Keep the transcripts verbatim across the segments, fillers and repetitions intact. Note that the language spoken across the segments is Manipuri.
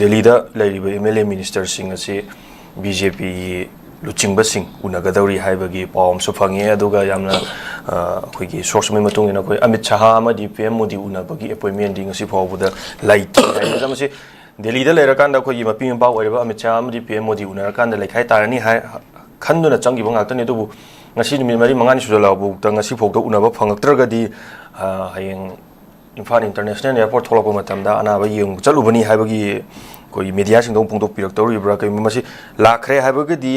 ꯗꯦꯜꯂꯤꯗ ꯂꯩꯔꯤꯕ ꯑꯦꯝ ꯑꯦꯜ ꯑꯦ ꯃꯤꯅꯤꯁꯇꯔꯁꯤꯡ ꯑꯁꯤ ꯕꯤ ꯖꯦ ꯄꯤꯒꯤ ꯂꯨꯆꯤꯡꯕꯁꯤꯡ ꯎꯅꯒꯗꯧꯔꯤ ꯍꯥꯏꯕꯒꯤ ꯄꯥꯎ ꯑꯃꯁꯨ ꯐꯪꯉꯦ꯫ ꯑꯗꯨꯒ ꯌꯥꯝꯅ, ꯑ, ꯑꯩꯈꯣꯏꯒꯤ ꯁꯣꯔꯁ ꯑꯃꯒꯤ ꯃꯇꯨꯡ ꯏꯟꯅ ꯑꯩꯈꯣꯏ ꯑꯃꯤꯠ ꯁꯍꯥ ꯑꯃꯗꯤ ꯄꯤ ꯑꯦꯝ ꯃꯣꯗꯤ ꯎꯅꯕꯒꯤ ꯑꯦꯄꯣꯏꯟꯃꯦꯟꯗꯤ ꯉꯁꯤ ꯐꯥꯎꯕꯗ ꯂꯩꯇꯦ ꯍꯥꯏ꯫ ꯃꯁꯤ ꯗꯦꯜꯂꯤꯗ ꯂꯩꯔꯀꯥꯟꯗ ꯑꯩꯈꯣꯏꯒꯤ ꯃꯄꯤ ꯃꯄꯥ ꯑꯣꯏꯔꯤꯕ ꯑꯃꯤꯠ ꯁꯍꯥ ꯑꯃꯗꯤ ꯄꯤ ꯑꯦꯝ ꯃꯣꯗꯤ ꯎꯅꯔꯀꯥꯟꯗ ꯂꯩꯈꯥꯏ ꯇꯥꯔꯅꯤ ꯍꯥꯏ ꯈꯟꯗꯨꯅ ꯆꯪꯈꯤꯕ ꯉꯥꯛꯇꯅꯤ꯫ ꯑꯗꯨꯕꯨ ꯉꯁꯤ ꯅꯨꯃꯤꯠ ꯃꯔꯤ ꯃꯉꯥꯅꯤ ꯁꯨꯖꯜꯂꯛꯑꯐꯥꯎꯗ ꯉꯁꯤ ꯐꯥꯎꯗ ꯎꯅꯕ ꯐꯪꯉꯛꯇ꯭ꯔꯒꯗꯤ, ꯑ, ꯍꯌꯦꯡ ꯏꯝꯐꯥꯜ ꯏꯟꯇꯔꯅꯦꯁꯅꯦꯜ ꯑꯦꯌꯔꯄꯣꯔꯠ ꯊꯣꯛꯂꯛꯄ ꯃꯇꯝꯗ ꯑꯅꯥꯕ ꯌꯦꯡꯕ ꯆꯠꯂꯨꯕꯅꯤ ꯍꯥꯏꯕꯒꯤ ꯑꯩꯈꯣꯏꯒꯤ ꯃꯦꯗꯤꯌꯥꯁꯤꯡꯗ ꯑꯃꯨꯛ ꯐꯣꯡꯗꯣꯛꯄꯤꯔꯛꯇꯧꯔꯤꯕ꯭ꯔꯥ? ꯀꯩꯒꯨꯝꯕ ꯃꯁꯤ ꯂꯥꯛꯈ꯭ꯔꯦ ꯍꯥꯏꯕꯒꯗꯤ,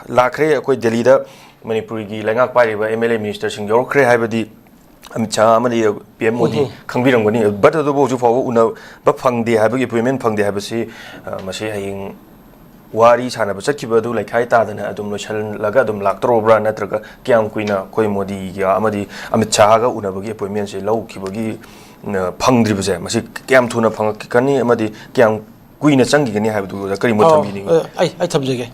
ꯂꯥꯛꯈ꯭ꯔꯦ, ꯑꯩꯈꯣꯏ ꯗꯦꯜꯂꯤꯗ ꯃꯅꯤꯄꯨꯔꯒꯤ ꯂꯩꯉꯥꯛ ꯄꯥꯏꯔꯤꯕ ꯑꯦꯝ ꯑꯦꯜ ꯑꯦ ꯃꯤꯅꯤꯁꯇꯔꯁꯤꯡ ꯌꯧꯔꯛꯈ꯭ꯔꯦ ꯍꯥꯏꯕꯗꯤ ꯑꯃꯤꯠ ꯁꯍꯥ ꯑꯃꯗꯤ ꯄꯤ ꯑꯦꯝ ꯃꯣꯗꯤ ꯎꯝ꯫ ꯈꯪꯕꯤꯔꯝꯒꯅꯤ꯫ ꯕꯠ ꯑꯗꯨꯕꯨ ꯍꯧꯖꯤꯛ ꯐꯥꯎꯕ ꯎꯅꯕ ꯐꯪꯗꯦ ꯍꯥꯏꯕꯒꯤ, ꯑꯦꯄꯣꯏꯟꯃꯦꯟ ꯐꯪꯗꯦ ꯍꯥꯏꯕꯁꯤ, ꯑ, ꯃꯁꯤ ꯍꯌꯦꯡ ꯋꯥꯔꯤ ꯁꯥꯟꯅꯕ ꯆꯠꯈꯤꯕ ꯑꯗꯨ ꯂꯩꯈꯥꯏ ꯇꯥꯗꯅ ꯑꯗꯨꯝ ꯂꯣꯏꯁꯤꯜꯂꯒ ꯑꯗꯨꯝ ꯂꯥꯛꯇꯧꯔꯕ꯭ꯔꯥ? ꯅꯠꯇ꯭ꯔꯒ ꯀꯌꯥꯝ ꯀꯨꯏꯅ ꯑꯩꯈꯣꯏ ꯃꯣꯗꯤꯒ ꯑꯃꯗꯤ ꯑꯃꯤꯠ ꯁꯍꯥꯒ ꯎꯅꯕꯒꯤ ꯑꯦꯄꯣꯏꯟꯃꯦꯟꯁꯦ ꯂꯧꯈꯤꯕꯒꯤ, ꯑ, ꯐꯪꯗ꯭ꯔꯤꯕꯁꯦ, ꯃꯁꯤ ꯀꯌꯥꯝ ꯊꯨꯅ ꯐꯪꯉꯛꯀꯅꯤ ꯑꯃꯗꯤ ꯀꯌꯥꯝ ꯀꯨꯏꯅ ꯆꯪꯈꯤꯒꯅꯤ ꯍꯥꯏꯕꯗꯨꯗ ꯀꯔꯤ ꯃꯣꯠ ꯑꯣ, ꯊꯝꯕꯤꯅꯤꯡꯉꯤ? ꯑ, ꯑꯩ, ꯑꯩ ꯊꯝꯖꯒꯦ꯫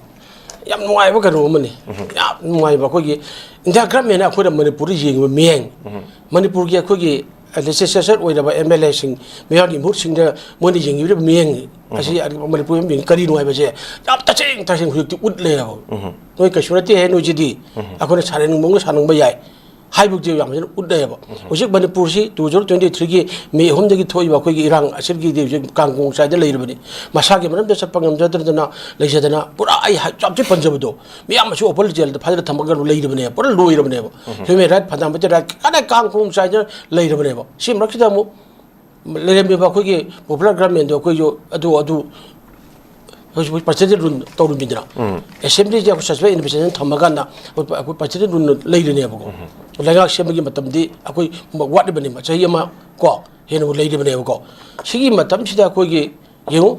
ꯌꯥꯝ ꯅꯨꯡꯉꯥꯏꯕ ꯀꯩꯅꯣ ꯑꯃꯅꯤ꯫ ꯎꯝ꯫ ꯌꯥꯝ ꯅꯨꯡꯉꯥꯏꯕ꯫ ꯑꯩꯈꯣꯏꯒꯤ ꯏꯟꯗꯤꯌꯥ ꯒꯚꯔꯟꯃꯦꯟꯅ ꯑꯩꯈꯣꯏꯅ ꯃꯅꯤꯄꯨꯔꯗ ꯌꯦꯡꯉꯤꯕ ꯃꯤꯠꯌꯦꯡ, ꯎꯝ꯫ ꯃꯅꯤꯄꯨꯔꯒꯤ ꯑꯩꯈꯣꯏꯒꯤ ꯂꯦꯖꯤꯁꯂꯦꯆꯔ ꯑꯣꯏꯔꯕ ꯑꯦꯝ ꯑꯦꯜ ꯑꯦꯁꯤꯡ, ꯃꯤꯌꯥꯝꯒꯤ ꯃꯤꯍꯨꯠꯁꯤꯡꯗ ꯃꯣꯏꯅ ꯌꯦꯡꯉꯤꯕ ꯃꯤꯠꯌꯦꯡ ꯎꯝ꯫ ꯑꯁꯤ ꯃꯅꯤꯄꯨꯔ ꯃꯤꯌꯦꯡ ꯀꯔꯤꯅꯣ ꯍꯥꯏꯕꯁꯦ ꯌꯥꯝ ꯇꯁꯦꯡ ꯇꯁꯦꯡ ꯍꯧꯖꯤꯛꯇꯤ ꯎꯠꯂꯦꯕ꯫ ꯎꯝ꯫ ꯅꯣꯏ ꯀꯩꯁꯨ ꯅꯠꯇꯦꯍꯦ ꯅꯣꯏꯁꯤꯗꯤ, ꯎꯝ꯫ ꯑꯩꯈꯣꯏꯅ ꯁꯥꯟꯅꯅꯤꯡꯕ ꯃꯑꯣꯡꯗ ꯁꯥꯟꯅꯕ ꯌꯥꯏ ꯍꯥꯏꯕꯗꯤ ꯌꯥꯝ ꯐꯖꯅ ꯎꯠꯂꯦꯕ꯫ ꯎꯝ꯫ ꯍꯧꯖꯤꯛ ꯃꯅꯤꯄꯨꯔꯁꯤ ꯇꯨ ꯊꯥꯎꯖꯟ ꯇ꯭ꯋꯦꯟꯇꯤ ꯊ꯭ꯔꯤꯒꯤ ꯃꯦ ꯑꯍꯨꯝꯗꯒꯤ ꯊꯣꯛꯏꯕ ꯑꯩꯈꯣꯏꯒꯤ ꯏꯔꯥꯡ ꯑꯁꯤꯒꯤꯗꯤ ꯍꯧꯖꯤꯛ ꯀꯥꯡ ꯀꯣꯡ ꯆꯥꯏꯗ ꯂꯩꯔꯕꯅꯤ꯫ ꯃꯁꯥꯒꯤ ꯃꯔꯝꯗ ꯆꯠꯄ ꯉꯝꯖꯗꯗꯅ ꯂꯩꯖꯗꯅ ꯄꯨꯔꯥ ꯑꯩ ꯍꯥꯏ-, ꯌꯥꯝ ꯊꯤ ꯄꯟꯖꯕꯗꯣ, ꯃꯤꯌꯥꯝ ꯑꯁꯤ ꯑꯣꯄꯟ ꯖꯦꯜꯗ ꯐꯥꯖꯤꯜꯂ ꯊꯝꯃꯒ ꯂꯩꯔꯕꯅꯦꯕ, ꯄꯨꯔꯥ ꯂꯣꯏꯔꯕꯅꯦꯕ꯫ ꯎꯝ꯫ ꯍ꯭ꯌꯨꯃꯦꯟ ꯔꯥꯏꯠ, ꯐꯟꯗꯥꯃꯦꯟꯇꯦꯜ ꯔꯥꯏꯠ ꯀꯥꯏꯗ ꯀꯥꯡ ꯀꯣꯡ ꯆꯥꯏꯗꯅ ꯂꯩꯔꯕꯅꯦꯕ꯫ ꯁꯤ ꯃꯔꯛꯁꯤꯗ ꯑꯃꯨꯛ ꯂꯩꯔꯝꯃꯤꯕ ꯑꯩꯈꯣꯏꯒꯤ ꯄꯣꯄꯨꯂꯔ ꯒꯚꯔꯟꯃꯦꯟꯗꯣ ꯑꯩꯈꯣꯏꯁꯨ ꯑꯗꯨ, ꯑꯗꯨ ꯍꯧꯖꯤꯛ ꯄ꯭ꯔꯁꯤꯗꯦꯟ ꯔꯨꯜ ꯇꯧꯔꯤꯃꯤꯗꯅ꯫ ꯎꯝ꯫ ꯑꯦꯁꯦꯝꯕ꯭ꯂꯤꯁꯦ ꯑꯩꯈꯣꯏ ꯁꯁꯄꯦꯟ ꯏꯟꯚꯦꯁꯇꯤꯒꯦꯁꯟ ꯊꯝꯃꯀꯥꯟꯗ ꯑꯩꯈꯣꯏ, ꯑꯩꯈꯣꯏ ꯄ꯭ꯔꯁꯤꯗꯦꯟ ꯔꯨꯜ ꯂꯩꯔꯤꯅꯦꯕꯀꯣ꯫ ꯎꯝ꯫ ꯂꯩꯉꯥꯛ ꯁꯦꯝꯕꯒꯤ ꯃꯇꯝꯗꯤ ꯑꯩꯈꯣꯏ ꯋꯥꯠꯂꯤꯕꯅꯦꯕ, ꯆꯍꯤ ꯑꯃ ꯀꯣ ꯍꯦꯟꯅ ꯂꯩꯔꯤꯕꯅꯦꯕꯀꯣ꯫ ꯁꯤꯒꯤ ꯃꯇꯝꯁꯤꯗ ꯑꯩꯈꯣꯏꯒꯤ ꯌꯦꯡꯉꯨ,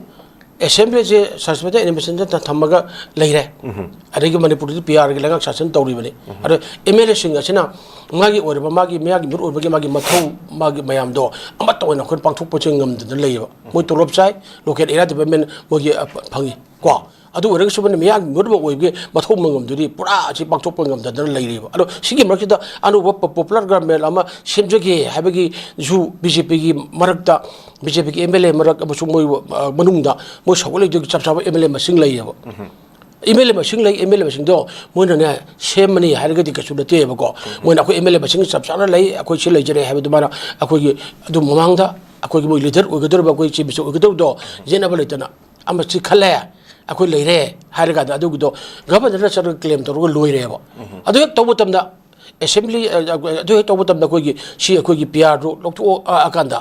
ꯑꯦꯁꯦꯝꯕ꯭ꯂꯤꯁꯦ ꯁꯁꯄꯦꯟ ꯏꯟꯚꯦꯁꯇꯤꯒꯦꯁꯟ ꯊꯝꯃꯒ ꯂꯩꯔꯦ꯫ ꯎꯝ꯫ ꯑꯗꯒꯤ ꯃꯅꯤꯄꯨꯔꯗꯗꯤ ꯄꯤ ꯑꯥꯔꯒꯤ ꯂꯩꯉꯥꯛ ꯁꯥꯁꯟ ꯇꯧꯔꯤꯕꯅꯤ꯫ ꯎꯝ꯫ ꯑꯗꯣ ꯑꯦꯝ ꯑꯦꯜ ꯑꯦꯁꯤꯡ ꯑꯁꯤꯅ ꯃꯥꯒꯤ ꯑꯣꯏꯔꯕ, ꯃꯥꯒꯤ ꯃꯤꯌꯥꯝꯒꯤ ꯃꯤꯍꯨꯠ ꯑꯣꯏꯕꯒꯤ ꯃꯥꯒꯤ ꯃꯊꯧ, ꯃꯥꯒꯤ ꯃꯌꯥꯝꯗꯣ ꯑꯃꯠꯇ ꯑꯣꯏꯅ ꯑꯩꯈꯣꯏꯅ ꯄꯥꯡꯊꯣꯛꯄꯁꯦ ꯉꯝꯗꯗꯅ ꯂꯩꯌꯦꯕ꯫ ꯃꯣꯏ ꯇꯣꯂꯣꯞ ꯆꯥꯏ, ꯂꯣꯀꯦꯜ ꯑꯦꯔꯤꯌꯥ ꯗꯤꯕꯂꯞꯃꯦꯟ ꯃꯣꯏꯒꯤ, ꯑ, ꯐ-, ꯐꯪꯉꯤ ꯀꯣ꯫ ꯑꯗꯨ ꯑꯣꯏꯔꯒꯁꯨ ꯃꯅꯤ ꯃꯤꯌꯥꯝꯒꯤ ꯃꯤꯍꯨꯠ ꯑꯃ ꯑꯣꯏꯕꯒꯤ ꯃꯊꯧ ꯃꯉꯝꯗꯨꯗꯤ ꯄꯨꯔꯥ ꯑꯁꯤ ꯄꯥꯡꯊꯣꯛꯄ ꯉꯝꯗꯗꯅ ꯂꯩꯔꯤꯕ꯫ ꯑꯗꯣ ꯁꯤꯒꯤ ꯃꯔꯛꯁꯤꯗ ꯑꯅꯧꯕ ꯄꯣ-, popular government ꯑꯃ ꯁꯦꯝꯖꯒꯦ ꯍꯥꯏꯕꯒꯤꯁꯨ ꯕꯤ ꯖꯦ ꯄꯤꯒꯤ ꯃꯔꯛꯇ, ꯕꯤ ꯖꯦ ꯄꯤꯒꯤ ꯑꯦꯝ ꯑꯦꯜ ꯑꯦ ꯃꯔꯛ ꯑꯃꯁꯨꯡ ꯃꯣꯏ, ꯑ, ꯃꯅꯨꯡꯗ ꯃꯣꯏ ꯁꯧꯒꯠꯂꯛꯏꯗꯨꯒꯤ ꯆꯞ ꯆꯥꯕ ꯑꯦꯝ ꯑꯦꯜ ꯑꯦ ꯃꯁꯤꯡ ꯂꯩꯌꯦꯕ꯫ ꯑꯦꯝ ꯑꯦꯜ ꯑꯦ ꯃꯁꯤꯡ ꯂꯩ, ꯑꯦꯝ ꯑꯦꯜ ꯑꯦ ꯃꯁꯤꯡꯗꯣ ꯃꯣꯏꯅꯅꯦ ꯁꯦꯝꯃꯅꯤ ꯍꯥꯏꯔꯒꯗꯤ ꯀꯩꯁꯨ ꯅꯠꯇꯦꯕꯀꯣ꯫ ꯃꯣꯏꯅ ꯑꯩꯈꯣꯏ ꯑꯦꯝ ꯑꯦꯜ ꯑꯦ ꯃꯁꯤꯡ ꯆꯞ ꯆꯥꯅ ꯂꯩ, ꯑꯩꯈꯣꯏ ꯁꯤ ꯂꯩꯖꯔꯦ ꯍꯥꯏꯕ ꯑꯗꯨꯃꯥꯏꯅ ꯑꯩꯈꯣꯏꯒꯤ ꯑꯗꯨ ꯃꯃꯥꯡꯗ ꯑꯩꯈꯣꯏꯒꯤ ꯃꯣꯏ ꯂꯤꯗꯔ ꯑꯣꯏꯒꯗꯧꯔꯤꯕ, ꯑꯩꯈꯣꯏ ꯆꯤꯐ ꯃꯤꯅꯤꯁꯇꯔ ꯑꯣꯏꯒꯗꯧꯕꯗꯣ ꯌꯦꯠꯅꯕ ꯂꯩꯇꯅ ꯑꯃ ꯁꯤ ꯈꯜꯂꯦ, ꯑꯩꯈꯣꯏ ꯂꯩꯔꯦ ꯍꯥꯏꯔꯀꯥꯟꯗ ꯑꯗꯨꯒꯤꯗꯣ ꯒꯚꯔꯅꯔꯅ ꯆꯠꯂꯒ ꯀ꯭ꯂꯦꯝ ꯇꯧꯔꯒ ꯂꯣꯏꯔꯦꯕ꯫ ꯑꯗꯨ ꯍꯦꯛ ꯇꯧꯕ ꯃꯇꯝꯗ ꯑꯦꯁꯦꯝꯕ꯭ꯂꯤ, ꯑ, ꯑꯗꯨ ꯍꯦꯛ ꯇꯧꯕ ꯃꯇꯝꯗ ꯑꯩꯈꯣꯏꯒꯤ ꯁꯤ ꯑꯩꯈꯣꯏꯒꯤ ꯄꯤ ꯑꯥꯔꯗꯨ ꯂꯧꯊꯣꯛꯑꯀꯥꯟꯗ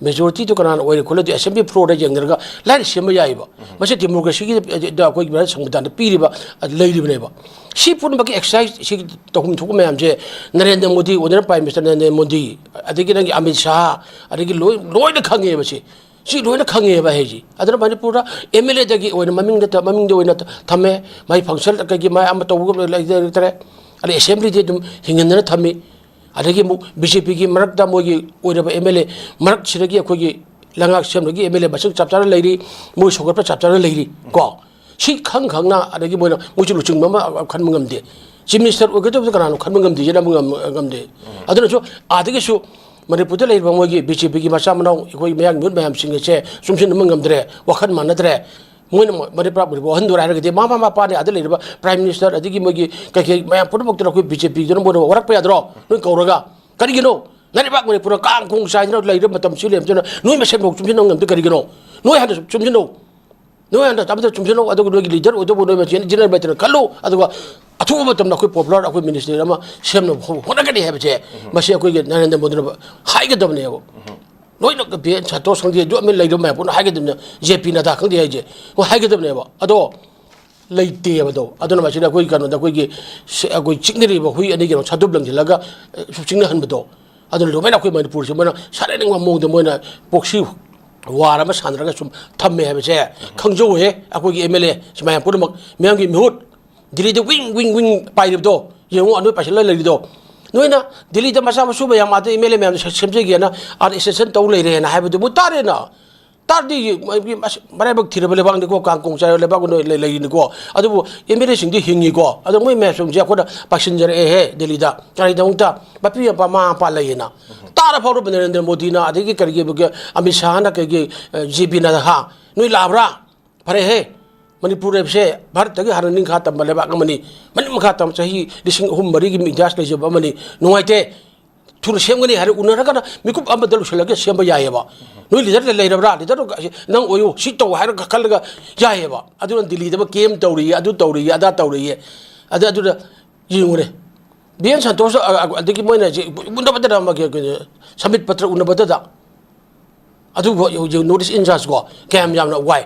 ꯃꯦꯖꯣꯔꯤꯇꯤꯗꯨ ꯀꯅꯥꯅ ꯑꯣꯏꯔꯦ ꯈꯣꯠꯂꯦ ꯑꯗꯨ ꯑꯦꯁꯦꯝꯕ꯭ꯂꯤ ꯐ꯭ꯂꯣꯔꯗ ꯌꯦꯡꯅꯔꯒ ꯂꯥꯏꯅ ꯁꯦꯝꯕ ꯌꯥꯏꯑꯕ꯫ ꯃꯁꯤ ꯗꯦꯃꯣꯀ꯭ꯔꯦꯁꯤꯒꯤ, ꯑ, ꯑꯩꯈꯣꯏꯒꯤ ꯚꯥꯔꯠ ꯁꯪꯕꯤꯙꯥꯟꯗ ꯄꯤꯔꯤꯕ, ꯑ, ꯂꯩꯔꯤꯕꯅꯦꯕ꯫ ꯁꯤ ꯄꯨꯝꯅꯃꯛꯀꯤ ꯑꯦꯛꯁꯔꯁꯥꯏꯁ ꯁꯤ ꯇꯧꯐꯝ ꯊꯣꯛꯄ ꯃꯌꯥꯝꯁꯦ Narendra Modi, honourable prime minister Narendra Modi, ꯑꯗꯒꯤ ꯅꯪꯒꯤ ꯑꯃꯤꯠ ꯁꯥꯍ, ꯑꯗꯒꯤ ꯂꯣꯏ, ꯂꯣꯏꯅ ꯈꯪꯉꯦꯕ ꯁꯤ꯫ ꯁꯤ ꯂꯣꯏꯅ ꯈꯪꯉꯦꯕ ꯑꯩ ꯍꯥꯏꯁꯤ꯫ ꯑꯗꯨꯅ ꯃꯅꯤꯄꯨꯔꯗ ꯑꯦꯝ ꯑꯦꯜ ꯑꯦꯗꯒꯤ ꯑꯣꯏꯅ ꯃꯃꯤꯡꯗ ꯊ-, ꯃꯃꯤꯡꯗ ꯑꯣꯏꯅ ꯊ-, ꯊꯝꯃꯦ꯫ ꯃꯥꯏ ꯐꯪꯁꯟ ꯀꯩꯒꯤ ꯃꯥꯏ ꯑꯃ ꯇꯧꯕ ꯂꯩꯇꯔꯦ꯫ ꯑꯗꯩ ꯑꯦꯁꯦꯝꯕ꯭ꯂꯤꯗꯤ ꯑꯗꯨꯝ ꯍꯤꯡꯍꯟꯗꯅ ꯊꯝꯃꯤ꯫ ꯑꯗꯒꯤ ꯑꯃꯨꯛ ꯕꯤ ꯖꯦ ꯄꯤꯒꯤ ꯃꯔꯛꯇ ꯃꯣꯏꯒꯤ ꯑꯣꯏꯔꯕ ꯑꯦꯝ ꯑꯦꯜ ꯑꯦ ꯃꯔꯛꯁꯤꯗꯒꯤ ꯑꯩꯈꯣꯏꯒꯤ ꯂꯩꯉꯥꯛ ꯁꯦꯝꯕꯒꯤ ꯑꯦꯝ ꯑꯦꯜ ꯑꯦ ꯃꯁꯤꯡ ꯆꯞ ꯆꯥꯅ ꯂꯩꯔꯤ, ꯃꯣꯏ ꯁꯧꯒꯠꯄ ꯆꯞ ꯆꯥꯅ ꯂꯩꯔꯤ ꯀꯣ꯫ ꯁꯤ ꯈꯪ ꯈꯪꯅ ꯑꯗꯒꯤ ꯃꯣꯏꯅ ꯃꯣꯏꯁꯨ ꯂꯨꯆꯤꯡꯕ ꯑꯃ ꯈꯟꯕ ꯉꯝꯗꯦ꯫ ꯆꯤꯐ ꯃꯤꯅꯤꯁꯇꯔ ꯑꯣꯏꯒꯗꯕꯗ ꯀꯅꯥꯅꯣ ꯈꯟꯕ ꯉꯝꯗꯦ, ꯌꯦꯠꯅꯕ ꯉꯝ-, ꯉꯝꯗꯦ꯫ ꯑꯗꯨꯅꯁꯨ ꯑꯥꯗꯒꯤꯁꯨ ꯃꯅꯤꯄꯨꯔꯗ ꯂꯩꯔꯤꯕ ꯃꯣꯏꯒꯤ ꯕꯤ ꯖꯦ ꯄꯤꯒꯤ ꯃꯆꯥ ꯃꯅꯥꯎ ꯑꯩꯈꯣꯏ ꯃꯌꯥꯡ ꯃꯤꯍꯨꯠ ꯃꯌꯥꯝꯁꯤꯡ ꯑꯁꯦ ꯆꯨꯝꯁꯤꯟꯅꯕ ꯉꯝꯗ꯭ꯔꯦ, ꯋꯥꯈꯜ ꯃꯥꯟꯅꯗ꯭ꯔꯦ꯫ ꯃꯣꯏꯅ ꯃ-, ꯃꯅꯤꯄꯨꯔ ꯄꯨꯝꯕ ꯋꯥꯍꯟꯗꯣꯔꯦ ꯍꯥꯏꯔꯒꯗꯤ ꯃꯃꯥ ꯃꯄꯥꯅꯦ ꯑꯥꯗ ꯂꯩꯔꯤꯕ ꯄ꯭ꯔꯥꯏꯝ ꯃꯤꯅꯤꯁꯇꯔ ꯑꯗꯒꯤ ꯃꯣꯏꯒꯤ ꯀꯩꯀꯩ ꯃꯌꯥꯝ ꯄꯨꯝꯅꯃꯛꯇꯨꯅ ꯑꯩꯈꯣꯏ ꯕꯤ ꯖꯦ ꯄꯤꯗꯨꯅ ꯃꯣꯏꯅ ꯋꯥꯔꯛꯄ ꯌꯥꯗ꯭ꯔꯣ? ꯅꯣꯏ ꯀꯧꯔꯒ ꯀꯔꯤꯒꯤꯅꯣ? ꯅꯔꯩꯕꯥꯛ ꯃꯅꯤꯄꯨꯔꯗ ꯀꯥꯡ ꯈꯣꯡ ꯆꯥꯏꯗꯅ ꯂꯩꯔꯤꯕ ꯃꯇꯝꯁꯤ ꯂꯩꯔꯕꯗꯨꯅ ꯅꯣꯏ ꯃꯁꯦꯟꯐꯥꯎ ꯆꯨꯝꯁꯤꯟꯅꯕ ꯉꯝꯗꯦ ꯀꯔꯤꯒꯤꯅꯣ? ꯅꯣꯏ ꯍꯥꯟꯅ ꯆꯨꯝꯁꯤꯟꯅꯧ꯫ ꯅꯣꯏ ꯍꯟꯗꯛ ꯑꯃꯗ ꯆꯨꯝꯁꯤꯜꯂꯣ, ꯑꯗꯨꯒ ꯅꯣꯏꯒꯤ ꯂꯤꯗꯔ ꯑꯣꯏꯗꯧꯕ ꯅꯣꯏ ꯃꯁꯦꯟ ꯖꯦꯅꯔꯦꯜ ꯃꯦꯇꯔꯅ ꯈꯜꯂꯨ, ꯑꯗꯨꯒ ꯑꯊꯨꯕ ꯃꯇꯝꯗ ꯑꯩꯈꯣꯏ ꯄꯣꯄꯨꯂꯔ ꯑꯩꯈꯣꯏ ꯃꯤꯅꯤꯁꯇ꯭ꯔꯤ ꯑꯃ ꯁꯦꯝꯅꯕ ꯍꯣ-, ꯍꯣꯠꯅꯒꯅꯤ ꯍꯥꯏꯕꯁꯦ ꯃꯁꯤ ꯑꯩꯈꯣꯏꯒꯤ ꯅꯔꯦꯟꯗ꯭ꯔ ꯃꯣꯗꯤꯅ ꯍꯥꯏꯒꯗꯕꯅꯦꯕ꯫ ꯂꯣꯏꯅ ꯕꯤ ꯑꯦꯟ ꯁꯟꯇꯣꯁ ꯈꯪꯗꯦ, ꯑꯗꯨ ꯑꯃ ꯂꯩꯔꯤꯕ ꯃꯌꯥꯝ ꯄꯨꯝꯅ ꯍꯥꯏꯒꯗꯕꯅꯦ, ꯖꯦ ꯄꯤ ꯅꯗꯥ ꯈꯪꯗꯦ ꯍꯥꯏꯁꯦ, ꯃꯣꯏ ꯍꯥꯏꯒꯗꯕꯅꯦꯕ꯫ ꯑꯗꯣ ꯂꯩꯇꯦꯕꯗꯣ꯫ ꯑꯗꯨꯅ ꯃꯁꯤꯗ ꯑꯩꯈꯣꯏ ꯀꯩꯅꯣꯗ ꯑꯩꯈꯣꯏꯒꯤ ꯁ-, ꯑꯩꯈꯣꯏ ꯆꯤꯛꯅꯔꯤꯕ ꯍꯨꯏ ꯑꯅꯤꯒꯤ ꯁꯥꯗꯨꯞ ꯂꯪꯁꯤꯜꯂꯒ, ꯑ, ꯁꯨꯝ ꯆꯤꯛꯅꯍꯟꯕꯗꯣ꯫ ꯑꯗꯨꯅ ꯑꯗꯨꯃꯥꯏꯅ ꯑꯩꯈꯣꯏ ꯃꯅꯤꯄꯨꯔꯁꯤ ꯃꯣꯏꯅ ꯁꯥꯟꯅꯅꯤꯡꯕ ꯃꯑꯣꯡꯗ ꯃꯣꯏꯅ ꯄ꯭ꯔꯣꯛꯁꯤ ꯋꯥꯔ ꯑꯃ ꯁꯥꯟꯅꯔꯒ ꯁꯨꯝ ꯊꯝꯃꯦ ꯍꯥꯏꯕꯁꯦ ꯈꯪꯖꯧꯍꯦ꯫ ꯑꯩꯈꯣꯏꯒꯤ ꯑꯦꯝ ꯑꯦꯜ ꯑꯦ ꯁꯤ ꯃꯌꯥꯝ ꯄꯨꯝꯅꯃꯛ, ꯃꯌꯥꯝꯒꯤ ꯃꯤꯍꯨꯠ ꯗꯤꯜꯂꯤꯗ ꯋꯤꯡ ꯋꯤꯡ ꯋꯤꯡ ꯄꯥꯏꯔꯤꯕꯗꯣ ꯌꯦꯡꯉꯨ, ꯑꯅꯣꯏ ꯄꯥꯏꯁꯤꯜꯂ ꯂꯩꯔꯤꯗꯣ꯫ ꯅꯣꯏꯅ ꯗꯤꯜꯂꯤꯗ ꯃꯆꯥ ꯃꯁꯨ ꯃꯌꯥꯝ ꯑꯥꯗ ꯑꯦꯝ ꯑꯦꯜ ꯑꯦ ꯃꯌꯥꯝꯗꯣ ꯁꯦꯝꯖꯒꯦꯅ ꯑꯥꯗ ꯑꯦꯁꯣꯁꯤꯌꯦꯁꯟ ꯇꯧ ꯂꯩꯔꯦꯅ ꯍꯥꯏꯕꯗꯨꯕꯨ ꯇꯥꯔꯦꯅ꯫ ꯇꯥꯔꯗꯤ ꯃꯥꯒꯤ ꯑꯁ, ꯃꯔꯥꯏꯕꯛ ꯊꯤꯔꯕ ꯂꯩꯕꯥꯛꯅꯤꯀꯣ, ꯀꯥꯡ ꯀꯣꯡ ꯆꯥꯏꯔꯕ ꯂꯩꯕꯥꯛ ꯑꯣꯏꯅ ꯂꯩ-, ꯂꯩꯔꯤꯅꯤꯀꯣ꯫ ꯑꯗꯨꯕꯨ ꯑꯦꯝ ꯑꯦꯜ ꯑꯦꯁꯤꯡꯗꯤ ꯍꯤꯡꯉꯤꯀꯣ꯫ ꯑꯗꯣ ꯃꯣꯏ ꯃꯌꯥꯝꯁꯦ ꯑꯩꯈꯣꯏꯅ ꯄꯥꯏꯁꯤꯟꯖꯔꯛꯑꯦꯍꯦ ꯗꯦꯜꯂꯤꯗ꯫ ꯀꯔꯤꯒꯤꯗꯃꯛꯇ? ꯃꯄꯤ ꯃꯄꯥ, ꯃꯃꯥ ꯃꯄꯥ ꯂꯩꯌꯦꯅ꯫ ꯇꯥꯔ ꯐꯥꯎꯔꯕ ꯅꯔꯦꯟꯗ꯭ꯔ ꯃꯣꯗꯤꯅ, ꯑꯗꯒꯤ ꯀꯔꯤꯒꯤ, ꯑꯃꯤꯠ ꯁꯥꯍꯅ, ꯀꯩꯒꯤ, ꯑ, ꯖꯦ ꯄꯤꯅ, ꯍꯥ? ꯅꯣꯏ ꯂꯥꯛꯑꯕ꯭ꯔꯥ? ꯐꯔꯦꯍꯦ꯫ ꯃꯅꯤꯄꯨꯔ ꯍꯥꯏꯕꯁꯦ ꯚꯥꯔꯠꯇꯒꯤ ꯍꯥꯟꯅ ꯅꯤꯡꯈꯥ ꯇꯝꯕ ꯂꯩꯕꯥꯛ ꯑꯃꯅꯤ꯫ ꯃꯅꯤꯡ ꯃꯈꯥ ꯇꯝꯕ ꯆꯍꯤ ꯂꯤꯁꯤꯡ ꯑꯍꯨꯝ ꯃꯔꯤꯒꯤ ꯏꯇꯤꯍꯥꯁ ꯂꯩꯖꯕ ꯑꯃꯅꯤ꯫ ꯅꯨꯡꯉꯥꯏꯇꯦ꯫ ꯊꯨꯅ ꯁꯦꯝꯒꯅꯤ ꯍꯥꯏꯔ ꯎꯅꯔꯒꯅ ꯃꯤꯀꯨꯞ ꯑꯃꯗ ꯂꯣꯏꯁꯤꯜꯂꯒ ꯁꯦꯝꯕ ꯌꯥꯏꯑꯕ꯫ ꯅꯣꯏ ꯂꯤꯗꯔꯗ ꯂꯩꯔꯕ꯭ꯔꯥ? ꯂꯤꯗꯔ ꯅꯪ ꯑꯣꯏꯌꯨ, ꯁꯤ ꯇꯧ ꯍꯥꯏꯔꯒ ꯈꯜꯂꯒ ꯌꯥꯏꯑꯕ꯫ ꯑꯗꯨꯅ ꯗꯤꯜꯂꯤꯗ ꯑꯃ ꯀꯦꯝ ꯇꯧꯔꯤꯌꯦ, ꯑꯗꯨ ꯇꯧꯔꯤꯌꯦ, ꯑꯗꯥ ꯇꯧꯔꯤꯌꯦ꯫ ꯑꯗ ꯑꯗꯨꯗ ꯌꯦꯡꯉꯨꯅꯦ꯫ ꯕꯤ ꯑꯦꯟ ꯁꯟꯇꯣꯁ, ꯑ, ꯑ, ꯑꯗꯒꯤ ꯃꯣꯏꯅ ꯍꯧꯖꯤꯛ ꯎꯅꯕꯗ ꯑꯃ ꯀꯩ-, ꯀꯩ-, ꯁꯃꯤꯠ ꯄꯇ꯭ꯔ ꯎꯅꯕꯗꯗ ꯑꯗꯨꯕꯨ ꯍꯧꯖꯤꯛ ꯅꯣꯔꯠ ꯏꯁ ꯏꯟꯆꯥꯔꯖꯀꯣ ꯀꯌꯥꯝ ꯌꯥꯝꯅ ꯋꯥꯏ꯫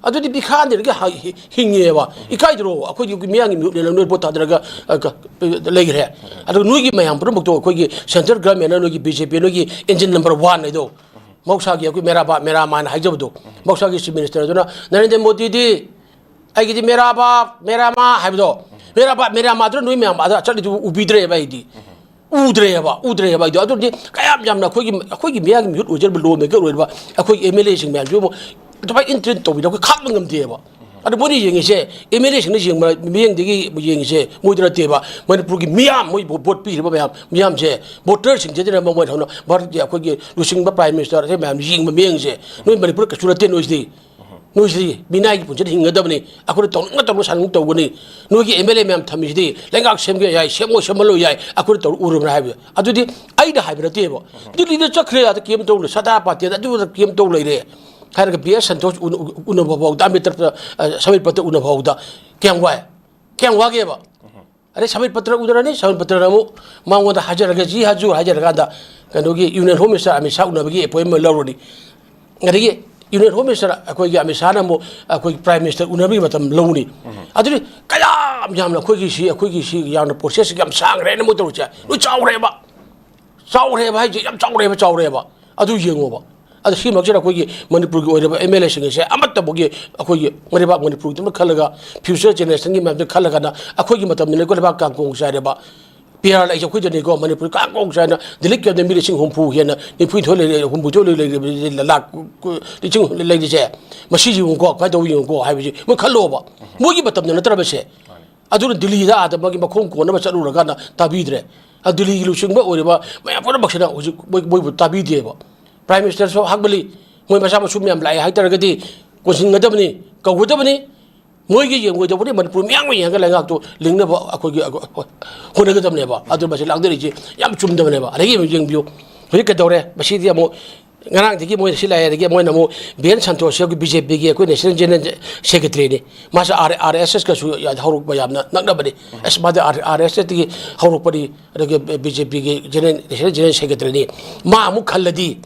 ꯑꯗꯨꯗꯤ ꯕꯤꯈꯥ ꯅꯤꯔꯒ ꯍ-, ꯍꯤ-, ꯍꯤꯡꯉꯦꯕ꯫ ꯏꯀꯥꯏꯗ꯭ꯔꯣ? ꯑꯩꯈꯣꯏꯒꯤ ꯃꯤꯌꯥꯝꯒꯤ ꯃꯤꯍꯨꯠꯅꯦꯅ ꯅꯣꯏ ꯚꯣꯠ ꯊꯥꯗꯔꯒ, ꯑ, ꯀ-, ꯂꯩꯈ꯭ꯔꯦ꯫ ꯑꯗꯨꯒ ꯅꯣꯏꯒꯤ ꯃꯌꯥꯝ ꯄꯨꯝꯅꯃꯛꯇꯣ ꯑꯩꯈꯣꯏꯒꯤ ꯁꯦꯟꯇ꯭ꯔꯦꯜ ꯒꯚꯔꯟꯃꯦꯟꯅ ꯅꯣꯏꯒꯤ ꯕꯤ ꯖꯦ ꯄꯤ ꯅꯣꯏꯒꯤ engine number one ꯍꯥꯏꯗꯣ, ꯃꯍꯧꯁꯥꯒꯤ ꯑꯩꯈꯣꯏ ꯃꯦꯔꯥ ꯕꯥꯞ ꯃꯦꯔꯥ ꯃꯥ ꯍꯥꯏꯅ ꯍꯥꯏꯖꯕꯗꯣ, ꯃꯍꯧꯁꯥꯒꯤ ꯆꯤꯐ ꯃꯤꯅꯤꯁꯇꯔ ꯑꯗꯨꯅ ꯅꯔꯦꯟꯗ꯭ꯔ ꯃꯣꯗꯤꯗꯤ ꯑꯩꯒꯤꯗꯤ ꯃꯦꯔꯥ ꯕꯥꯞ ꯃꯦꯔꯥ ꯃꯥ ꯍꯥꯏꯕꯗꯣ, ꯃꯦꯔꯥ ꯕꯥꯞ ꯃꯦꯔꯥ ꯃꯥ ꯑꯗꯨꯅ ꯅꯣꯏ ꯃꯌꯥꯝ ꯑꯗ ꯆꯠꯂꯤꯗꯨ ꯎꯕꯤꯗ꯭ꯔꯦꯕ ꯑꯩꯗꯤ꯫ ꯎꯗ꯭ꯔꯦꯕ, ꯎꯗ꯭ꯔꯦꯕ ꯑꯩꯗꯣ꯫ ꯑꯗꯨꯗꯤ ꯀꯌꯥꯝ ꯌꯥꯝꯅ ꯑꯩꯈꯣꯏꯒꯤ, ꯑꯩꯈꯣꯏꯒꯤ ꯃꯤꯌꯥꯝꯒꯤ ꯃꯤꯍꯨꯠ ꯑꯣꯏꯖꯔꯤꯕ, law maker ꯑꯣꯏꯔꯤꯕ ꯑꯩꯈꯣꯏꯒꯤ ꯑꯦꯝ ꯑꯦꯜ ꯑꯦꯁꯤꯡ ꯃꯌꯥꯝꯁꯤꯕꯨ ꯑꯗꯨꯃꯥꯏꯅ ꯏꯟꯇ꯭ꯔꯤꯟ ꯇꯧꯕꯤꯗꯕ ꯑꯩꯈꯣꯏ ꯈꯥꯡꯕ ꯉꯝꯗꯦꯕ꯫ ꯑꯗꯨ ꯃꯣꯏꯅ ꯌꯦꯡꯉꯤꯁꯦ, ꯑꯦꯝ ꯑꯦꯜ ꯑꯦꯁꯤꯡꯅ ꯌꯦꯡꯕ ꯃꯤꯠꯌꯦꯡꯗꯒꯤ ꯌꯦꯡꯉꯤꯁꯦ ꯃꯣꯏꯗ ꯅꯠꯇꯦꯕ꯫ ꯃꯅꯤꯄꯨꯔꯒꯤ ꯃꯤꯌꯥꯝ, ꯃꯣꯏ ꯚꯣ-, ꯚꯣꯠ ꯄꯤꯔꯤꯕ ꯃꯌꯥꯝ, ꯃꯤꯌꯥꯝꯁꯦ, ꯚꯣꯇꯔꯁꯤꯡꯁꯤꯗꯅ ꯃꯣꯏꯅ ꯍꯧꯅ ꯚꯥꯔꯠꯀꯤ ꯑꯩꯈꯣꯏꯒꯤ ꯂꯨꯆꯤꯡꯕ ꯄ꯭ꯔꯥꯏꯝ ꯃꯤꯅꯤꯁꯇꯔ ꯑꯇꯩ ꯃꯌꯥꯝ ꯌꯦꯡꯕ ꯃꯤꯠꯌꯦꯡꯁꯦ ꯅꯣꯏ ꯃꯅꯤꯄꯨꯔ ꯀꯩꯁꯨ ꯅꯠꯇꯦ ꯅꯣꯏꯁꯤꯗꯤ꯫ ꯅꯣꯏꯁꯤꯗꯤ ꯃꯤꯅꯥꯏꯒꯤ ꯄꯨꯟꯁꯤꯗ ꯍꯤꯡꯒꯗꯕꯅꯤ꯫ ꯑꯩꯈꯣꯏꯅ ꯇꯧꯅꯤꯡꯅ ꯇꯧꯅ ꯁꯥꯅꯤꯡ ꯇꯧꯒꯅꯤ꯫ ꯅꯣꯏꯒꯤ ꯑꯦꯝ ꯑꯦꯜ ꯑꯦ ꯃꯌꯥꯝ ꯊꯝꯃꯤꯁꯤꯗꯤ ꯂꯩꯉꯥꯛ ꯁꯦꯝꯒꯦ ꯌꯥꯏ, ꯁꯦꯝꯃꯣ ꯁꯦꯝꯍꯜꯂꯣ ꯌꯥꯏ, ꯑꯩꯈꯣꯏꯅ ꯇꯧꯔ ꯎꯔꯕ꯭ꯔꯥ ꯍꯥꯏꯕꯗꯣ꯫ ꯑꯗꯨꯗꯤ ꯑꯩꯅ ꯍꯥꯏꯕ ꯅꯠꯇꯦꯕ꯫ ꯗꯤꯜꯂꯤꯗ ꯆꯠꯈ꯭ꯔꯦ, ꯑꯗ ꯀꯦꯝ ꯇꯧ ꯂꯩ, ꯁꯗꯥ ꯄꯥꯇꯦꯜ ꯑꯗꯨꯗ ꯀꯦꯝ ꯇꯧ ꯂꯩꯔꯦ ꯍꯥꯏꯔꯒ ꯕꯤ ꯑꯦꯁ ꯁꯟꯇꯣꯁ ꯎꯅ-, ꯎꯅꯕ ꯐꯥꯎꯗ, ꯑꯃꯤꯇꯥꯚ, ꯑ, ꯁꯃꯤꯠ ꯄꯇ꯭ꯔ ꯎꯅꯕ ꯐꯥꯎꯗ ꯀꯌꯥꯝ ꯋꯥꯏ? ꯀꯌꯥꯝ ꯋꯥꯒꯦꯕ? ꯑꯗꯩ ꯁꯃꯤꯠ ꯄꯇ꯭ꯔ ꯎꯅꯔꯅꯤ, ꯁꯃꯤꯠ ꯄꯇ꯭ꯔꯅ ꯑꯃꯨꯛ ꯃꯉꯣꯟꯗ ꯍꯥꯏꯖꯔꯒ, ꯖꯤ ꯍꯥꯖꯨꯔ ꯍꯥꯏꯖꯔꯀꯥꯟꯗ ꯀꯩꯅꯣꯒꯤ union home minister Amit Shah ꯎꯅꯕꯒꯤ ꯑꯦꯄꯣꯏꯟꯃꯦꯟ ꯂꯧꯔꯅꯤ꯫ ꯑꯗꯒꯤ ꯌꯨꯅꯤꯌꯟ ꯍꯣꯝ ꯃꯤꯅꯤꯁꯇꯔ ꯑꯩꯈꯣꯏꯒꯤ ꯑꯃꯤꯠ ꯁꯥꯍꯅ ꯑꯃꯨꯛ ꯑꯩꯈꯣꯏꯒꯤ ꯄ꯭ꯔꯥꯏꯝ ꯃꯤꯅꯤꯁꯇꯔ ꯎꯅꯕꯒꯤ ꯃꯇꯝ ꯂꯧꯅꯤ꯫ ꯑꯗꯨꯗꯤ ꯀꯌꯥꯝ ꯌꯥꯝꯅ ꯑꯩꯈꯣꯏꯒꯤ ꯁꯤ, ꯑꯩꯈꯣꯏꯒꯤ ꯁꯤ ꯌꯥꯝꯅ ꯄ꯭ꯔꯣꯁꯦꯁꯁꯤ ꯌꯥꯝ ꯁꯥꯡꯈ꯭ꯔꯦꯅ ꯃꯣꯏ ꯇꯧꯔꯤꯁꯦ꯫ ꯂꯣꯏ ꯆꯥꯎꯈ꯭ꯔꯦꯕ꯫ ꯆꯥꯎꯈ꯭ꯔꯦꯕ ꯍꯥꯏꯁꯦ ꯌꯥꯝ ꯆꯥꯎꯈ꯭ꯔꯦꯕ, ꯆꯥꯎꯔꯦꯕ꯫ ꯑꯗꯨ ꯌꯦꯡꯉꯣꯕ꯫ ꯑꯗꯣ ꯁꯤꯃꯛꯁꯤꯅ ꯑꯩꯈꯣꯏꯒꯤ ꯃꯅꯤꯄꯨꯔꯒꯤ ꯑꯣꯏꯔꯤꯕ ꯑꯦꯝ ꯑꯦꯜ ꯑꯦꯁꯤꯡ ꯑꯁꯦ ꯑꯃꯠꯇꯕꯨꯒꯤ ꯑꯩꯈꯣꯏꯒꯤ ꯃꯩꯔꯩꯕꯥꯛ ꯃꯅꯤꯄꯨꯔꯒꯤꯗꯃꯛ ꯈꯜꯂꯒ, ꯐ꯭ꯌꯨꯆꯔ ꯖꯦꯅꯦꯔꯦꯁꯟꯒꯤ ꯃꯌꯥꯝꯗ ꯈꯜꯂꯒꯅ ꯑꯩꯈꯣꯏꯒꯤ ꯃꯇꯝꯗꯅ ꯑꯩꯈꯣꯏ ꯂꯩꯕꯥꯛ ꯀꯥꯡꯀꯣꯡ ꯆꯥꯏꯔꯦꯕ꯫ ꯄꯤ ꯑꯥꯔ ꯑꯦꯜ ꯑꯩꯁꯦ ꯑꯩꯈꯣꯏꯗꯅꯤꯀꯣ, ꯃꯅꯤꯄꯨꯔ ꯀꯥꯡ ꯀꯣꯡ ꯆꯥꯏꯅ ꯗꯤꯜꯂꯤ ꯀꯦꯞꯇ ꯃꯤ ꯂꯤꯁꯤꯡ ꯍꯨꯝꯐꯨ ꯍꯦꯟꯅ, ꯅꯤꯐꯨ ꯅꯤꯊꯣꯏ ꯂꯩ, ꯍꯨꯝꯐꯨ ꯅꯤꯊꯣꯏ ꯂꯩ, ꯂꯩ, ꯂꯥꯛ ꯀꯨ-, ꯂꯤꯁꯤꯡ ꯂꯩꯔꯤꯁꯦ꯫ ꯃꯁꯤ ꯌꯦꯡꯉꯨꯀꯣ, ꯀꯃꯥꯏꯅ ꯇꯧꯕ ꯌꯦꯡꯉꯨꯀꯣ ꯍꯥꯏꯕꯁꯤ ꯃꯣꯏ ꯈꯜꯂꯣꯕ꯫ ꯃꯣꯏꯒꯤ ꯃꯇꯝꯗ ꯅꯠꯇ꯭ꯔꯕꯁꯦ꯫ ꯑꯗꯨꯅ ꯗꯤꯜꯂꯤꯗ ꯑꯥꯗ ꯃꯥꯒꯤ ꯃꯈꯣꯡ ꯀꯣꯟꯅꯕ ꯆꯠꯂꯨꯔꯀꯥꯟꯗ ꯇꯥꯕꯤꯗ꯭ꯔꯦ꯫ ꯑ, ꯗꯤꯜꯂꯤꯒꯤ ꯂꯨꯆꯤꯡꯕ ꯑꯣꯏꯔꯤꯕ ꯃꯌꯥꯝ ꯄꯨꯝꯅꯃꯛꯁꯤꯅ ꯍꯧꯖꯤꯛ ꯃꯣꯏ, ꯃꯣꯏꯕꯨ ꯇꯥꯕꯤꯗꯦꯕ꯫ ꯄ꯭ꯔꯥꯏꯝ ꯃꯤꯅꯤꯁꯇꯔꯁꯨ ꯍꯥꯞꯃꯜꯂꯤ꯫ ꯃꯣꯏ ꯃꯆꯥ ꯃꯁꯨ ꯃꯌꯥꯝ ꯂꯥꯛꯑꯦ ꯍꯥꯏꯇꯥꯔꯒꯗꯤ ꯀꯣꯟꯁꯤꯟꯒꯗꯕꯅꯤ, ꯀꯧꯒꯗꯕꯅꯤ꯫ ꯃꯣꯏꯒꯤ ꯌꯦꯡꯉꯣꯏꯗꯕꯅꯤ, ꯃꯅꯤꯄꯨꯔ ꯃꯤꯌꯥꯝꯒ ꯌꯦꯡꯉꯒ ꯂꯩꯉꯥꯛꯇꯨ ꯂꯤꯡꯅꯕ ꯑꯩꯈꯣꯏꯒꯤ, ꯑꯩꯈꯣꯏ ꯍꯣꯠꯅꯒꯗꯕꯅꯦꯕ꯫ ꯑꯗꯨ ꯃꯁꯤ ꯂꯥꯡꯗꯔꯤꯁꯤ ꯌꯥꯝ ꯆꯨꯝꯗꯕꯅꯦꯕ꯫ ꯑꯗꯒꯤ ꯑꯃꯨꯛ ꯌꯦꯡꯕꯤꯌꯨ, ꯍꯧꯖꯤꯛ ꯀꯩꯗꯧꯔꯦ? ꯃꯁꯤꯗꯤ ꯑꯃꯨꯛ ꯉꯔꯥꯡꯗꯒꯤ ꯃꯣꯏ ꯁꯤ ꯂꯥꯛꯑꯦ, ꯑꯗꯒꯤ ꯃꯣꯏꯅ ꯑꯃꯨꯛ ꯕꯤ ꯑꯦꯟ ꯁꯟꯇꯣꯁ, ꯑꯩꯈꯣꯏ ꯕꯤ ꯖꯦ ꯄꯤꯒꯤ ꯑꯩꯈꯣꯏ ꯅꯦꯁꯅꯦꯜ ꯖꯦꯅꯔꯦꯜ ꯁꯦꯀ꯭ꯔꯦꯇꯔꯤꯅꯤ꯫ ꯃꯥꯁꯦ ꯑꯥꯔ, ꯑꯥꯔ ꯑꯦꯁ ꯑꯦꯁꯀꯁꯨ ꯍꯧꯔꯛꯄ ꯌꯥꯝꯅ ꯅꯛꯅꯕꯅꯤ꯫ ꯑꯁ, ꯃꯥꯗꯤ ꯑꯥꯔ, ꯑꯥꯔ ꯑꯦꯁ ꯑꯦꯁꯇꯒꯤ ꯍꯧꯔꯛꯄꯅꯤ, ꯑꯗꯒꯤ ꯕꯤ ꯖꯦ ꯄꯤꯒꯤ ꯖꯦꯅꯔꯦꯜ, ꯅꯦꯁꯅꯦꯜ ꯖꯦꯅꯔꯦꯜ ꯁꯦꯀ꯭ꯔꯦꯇꯔꯤꯅꯤ꯫ ꯃꯥ ꯑꯃꯨꯛ ꯈꯜꯂꯗꯤ